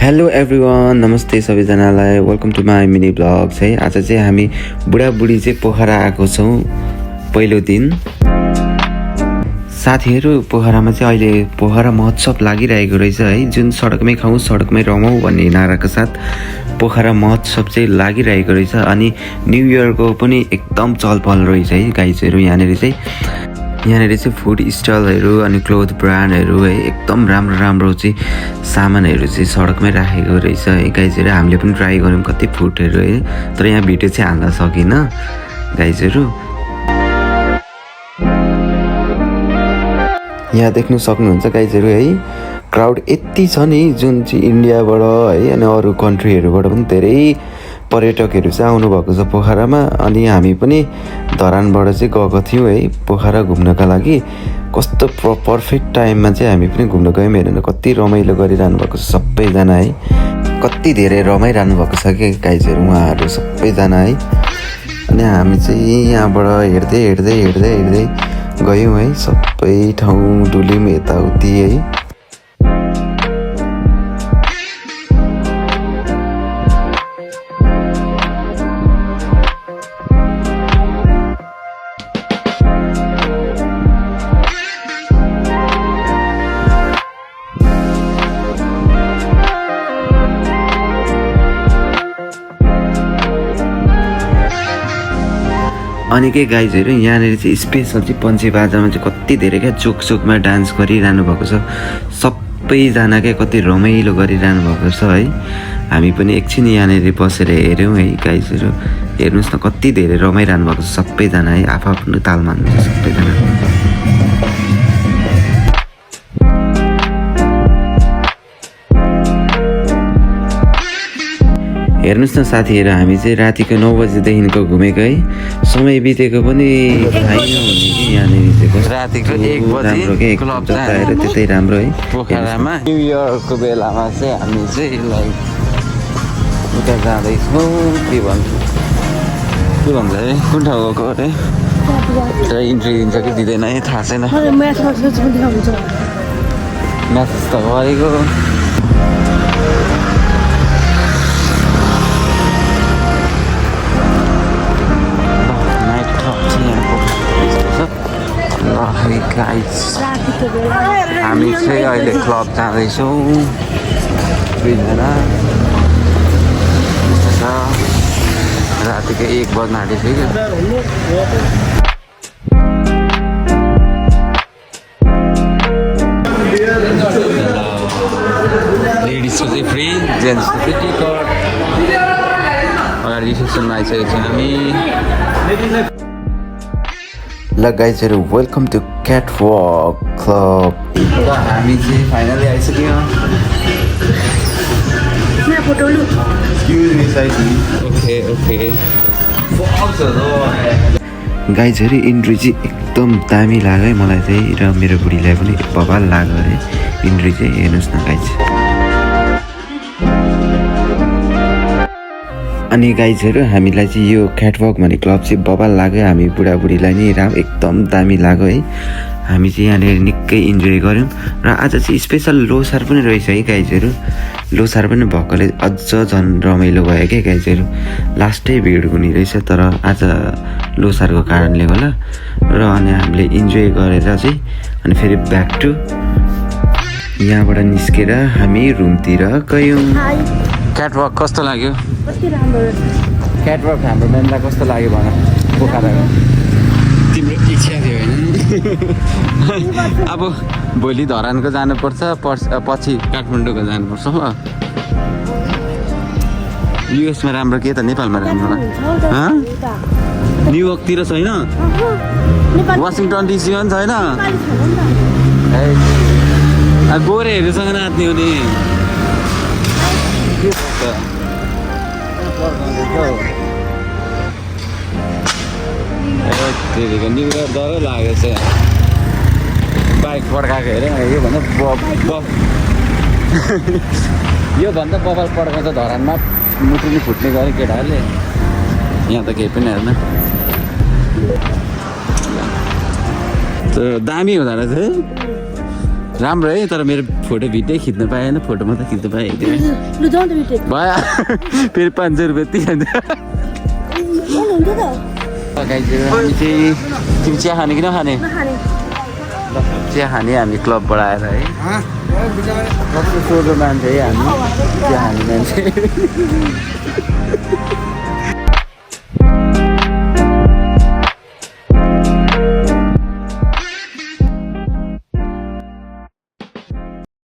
Hello everyone, नमस्ते सबैजनालाई। Welcome to my mini blogs है। आज चाहिँ हामी बुढाबुढी चाहिँ पोखरा आएको छौँ पहिलो दिन। साथीहरू, पोखरामा चाहिँ अहिले पोखरा महोत्सव लागिरहेको रहेछ है। जुन सडकमै खाउँ सडकमै रमाउँ भन्ने नाराको साथ पोखरा महोत्सव चाहिँ लागिरहेको रहेछ। अनि न्यु इयरको पनि एकदम चहलपहल रहेछ है गाइजहरू। यहाँनिर चाहिँ फुड स्टलहरू अनि क्लोथ ब्रान्डहरू है, एकदम राम्रो राम्रो चाहिँ सामानहरू चाहिँ सडकमै राखेको रहेछ है गाइजहरू। हामीले पनि ट्राई गऱ्यौँ कति फुडहरू है, तर यहाँ भिडियो चाहिँ हाल्न सकिनँ गाइजहरू। यहाँ देख्नु सक्नुहुन्छ गाइजहरू है, क्राउड यति छ नि, जुन चाहिँ इन्डियाबाट है अनि अरू कन्ट्रीहरूबाट पनि धेरै पर्यटकहरू चाहिँ आउनुभएको छ पोखरामा। अनि हामी पनि धरानबाट चाहिँ गएको थियौँ है पोखरा घुम्नका लागि। कस्तो पर्फेक्ट टाइममा चाहिँ हामी पनि घुम्न गयौँ। हेरेर कति रमाइलो गरिरहनु भएको छ सबैजना है, कति धेरै रमाइरहनु भएको छ कि गाइजहरू उहाँहरू सबैजना है। अनि हामी चाहिँ यहाँबाट हेर्दै हेर्दै हेर्दै हेर्दै गयौँ है, सबै ठाउँ डुल्यौँ यताउति है। अनि के गाइजहरू, यहाँनिर चाहिँ स्पेसल चाहिँ पन्चे बाजामा चाहिँ कति धेरै क्या चोक चोकमा डान्स गरिरहनु भएको छ सबैजना। क्या कति रमाइलो गरिरहनु भएको छ है। हामी पनि एकछिन यहाँनिर बसेर हेऱ्यौँ है गाइजहरू। हेर्नुहोस् न कति धेरै रमाइरहनु भएको छ सबैजना है, आफ्नो तालमा हुनुहुन्छ सबैजना। हेर्नुहोस् न साथीहरू, हामी चाहिँ रातिको 9 बजीदेखिको घुमेको है। समय बितेको पनि थाहै नहुने कि यहाँनिर चाहिँ रातिको 1 बजी क्लब आएर त्यतै राम्रो है। पोखरामा न्यु इयरको बेलामा चाहिँ हामी चाहिँ लाइक उता जाँदैछौँ। के भन्छ है, कुन ठाउँ गएको अरे, तर इन्ट्री दिन्छ कि दिँदैन है थाहा छैन। म्यासेज त गरेको। हामी चाहिँ अहिले क्लब जाँदैछौँ दुईजना। रातिको 1 बज्न आँटिसक्यो। लेडिजको चाहिँ फ्री, जेन्ट्सको चाहिँ टिकट। अगाडि रिसेप्सनमा आइसकेको छ हामी। ल गाइजहरू, welcome to cat walk club. हामी चाहिँ फाइनली आइसक्यौँ। ओके गाइजहरू, इन्ट्री चाहिँ एकदम दामी लाग्यो है मलाई चाहिँ, र मेरो बुढीलाई पनि बबाल लाग्यो अरे इन्ट्री चाहिँ। हेर्नुहोस् न गाइज। अनि गाइजहरू, हामीलाई चाहिँ यो क्याटवक भन्ने क्लब चाहिँ बबाल लाग्यो। हामी बुढाबुढीलाई नि एकदम दामी लाग्यो है। हामी चाहिँ यहाँनिर निकै इन्जोय गऱ्यौँ। र आज चाहिँ स्पेसल लोसार पनि रहेछ है गाइजहरू। लोसार पनि भएकोले अझ झन् रमाइलो भयो क्या गाइजहरू। लास्टै भिड हुने रहेछ, तर आज लोसारको कारणले होला। र अनि हामीले इन्जोय गरेर चाहिँ अनि फेरि ब्याक टु यहाँबाट निस्केर हामी रुमतिर गयौँ। क्याटवक कस्तो लाग्यो? क्याटवक हाम्रो मेन्दा कस्तो लाग्यो भन? पोखराको तिम्रो इच्छा थियो होइन? अब भोलि धरानको जानुपर्छ, पछि काठमाडौँको जानुपर्छ ल। युएसमा राम्रो के त नेपालमा राम्रो? न्युयोर्कतिर छैन? वासिङटन डिसीमा पनि छैन? गोरेहरूसँग नाच्ने हो नि। न्यु इयर डरै लाग्यो चाहिँ। बाइक पड्काएको हेऱ्यो योभन्दा योभन्दा बबाल पड्काउँछ धरानमा। मुटु नि फुट्ने गऱ्यो केटाहरूले। यहाँ त केही पनि हेर्न। दामी हुँदो रहेछ है। राम्रो है तर मेरो फोटो भिडियो खिच्न पाएन फोटो मात्रै खिच्न पाएँ लु जाउँ त बिटे भयो फेरि 500 रुपियाँ तिर्नु हुन्छ त गाइजहरू हामी चाहिँ तिमी चिया खाने कि नखाने नखाने ल चिया खाने हामी क्लबबाट आएर है कस्तो सोझो मान्छे है हामी चिया खाने मान्छे